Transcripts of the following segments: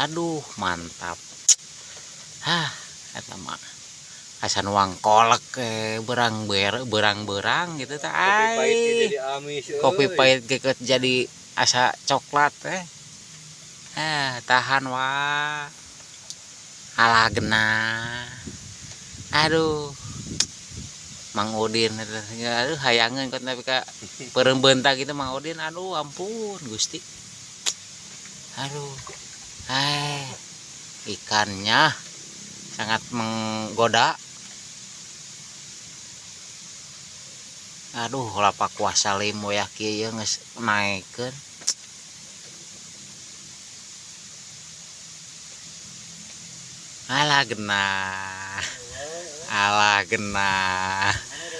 Aduh, mantap. Hah, eta mah asa nuang kolek berang berang-berang gitu teh. Kopi pahit Ai. jadi amis euy. Kopi pahit geket jadi asa coklat teh. Tahan wah. Alah genah. Aduh. Mang Udin aduh hayangeun kot tapi ka peureum beunta gitu Mang Udin, aduh ampun Gusti. Aduh. Hai. Ikannya sangat menggoda. Aduh, lapak kuasa limo ya kieu ieu geus naekeun. Alah genah. Alah genah.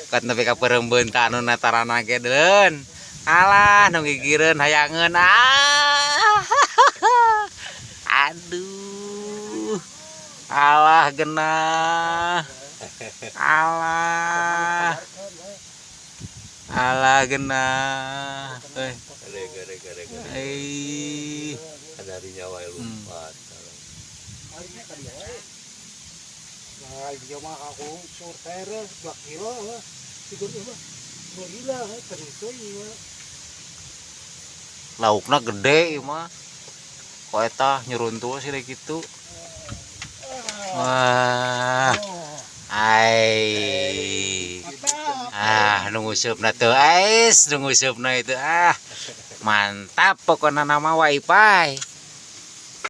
Kot nepi ka peureum beunta anu natarana ge deun. Alah nu gigireun hayangeun. Ah. Aduh. Alah genah. Alah. Alah genah. Eh. Eh. Dari nyawa lompat. Nah, dia mah aku surter 2 kilo, tiga 2 kilo, terus iya. Laukna gede ieu mah. Kok eta nyuruntul sih gitu. Wah. Ai. Ah, nunggu seupna teu ais, nunggu seupna itu ah. Mantap pokokna nama wa Ipai.